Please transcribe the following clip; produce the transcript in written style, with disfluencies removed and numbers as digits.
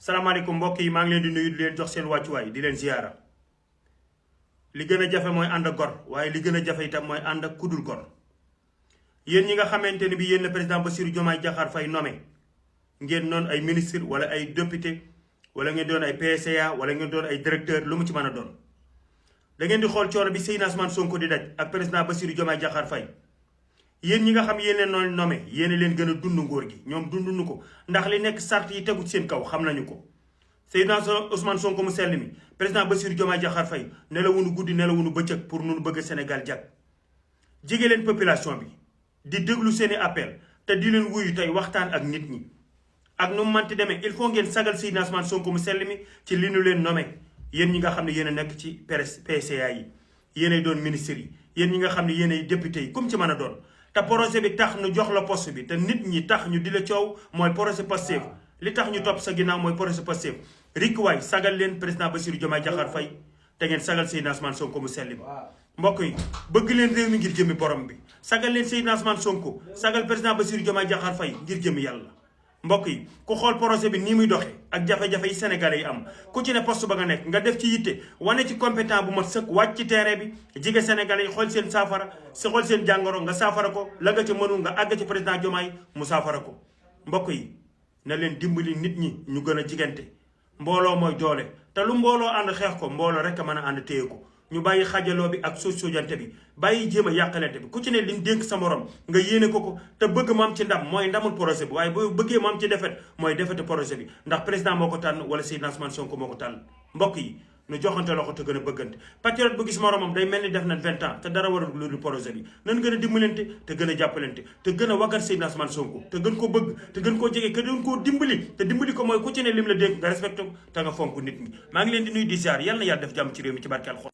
salaamaaleykum mbokk yi maa ngi leen di nuyu di leen jox seen wàccuwaay di leen ziyaara li gën a jafe mooy ànd ak gor waaye li gën a jafe itam mooy ànd ak kudul gor yéen ñi nga xamante ni bi yéen la président Bassirou Diomaye Diakhar Faye nommé ngeen doon ay ministre wala ay député wala ngeen doon ay PCA wala ngeen doon ay directeur lu mu ci mën a doon da ngeen di xool coono bi Seydina Ousmane Sonko di daj ak président Bassirou Diomaye Diakhar Faye yéen ñi nga xam yéen leen noonu nommé yéen leen gën a dund ngóor gi ñoom dunduñu ko ndax li nekk sart yi tegu ci seen kaw xam nañu ko Seydina Ousmane Sonko mu sell mi président Bassirou Diomaye Diakhar Faye ne la wunu guddi ne la wunu bëccëg pour nun bëgg Sénégal jag jige leen population bi di déglu seeni appel te di leen wuyu tey waxtaan ak nit ñi ak nu mu manti demee il faut ngeen sagal Seydina Ousmane Sonko mu sell mi ci li nu leen nommé yéen ñi nga xam ne yéen a nekk ci PCA yi yéenay doon ministres yi yéen ñi nga xam ne yéenay député yi comme ci mën a doon te projet bi tax ñu jox la poste bi te nit ñi tax ñu di la coow mooy projet Pastef li tax ñu topp sa ginnaaw mooy projet Pastef rik waay sagal leen président Bassirou Diomaye Diakhar Faye te ngeen sagal Seydina Ousmane Sonko mu sell mi mbokk yi bëgg leen réew mi ngir jëmmi borom bi sagal leen Seydina Ousmane Sonko sagal président Bassirou Diomaye Diakhar Faye ngir jëmmi yàlla mbokk yi ku xool projet bi nii muy doxee ak jafe-jafe yi sénégalais yi am ku ci ne poste ba nga nekk nga def ci yitte wane ci compétent bu mat sëkk wàcc ci terrain bi jige sénégalais yi xool seen saafara si xool seen jàngoro nga saafara ko la nga ci mënul nga àgg ci président Diomaye mu saafara ko mbokk yi na leen dimbali nit ñi ñu gën a jigante mbooloo mooy doole te lu mbooloo ànd xeex ko mbooloo rek a mën a ànd téye ko ñu bàyyi xajaloo bi ak sojante bi bàyyi jéem a yàqalante bi ku ci ne liñ dénk sa morom nga yéene ko te bëgg mu am ci ndam mooy ndamul projet bi waaye boo bëggee mu am ci defet mooy defete projet bi ndax président moo ko tànn wala Seydina Ousmane Sonko moo ko tànn mbokk yi nu joxante loxo te gën a bëggante patriote bu gis moromam day mel ni def na 20 ans te dara warul lu dul projet bi nan gën a dimbalante te gën a jàppalante te gën a waggat Seydina Ousmane Sonko te gën ko bëgg te gën koo jege te gën koo dimbali te dimbali ko mooy ku ci ne lim la dénk nga respecté ko te nga fonk nit ñi maa ngi leen di nuyu di ziar yàlla na yàlla def jàmm ci réew mi ci barke Alxuraan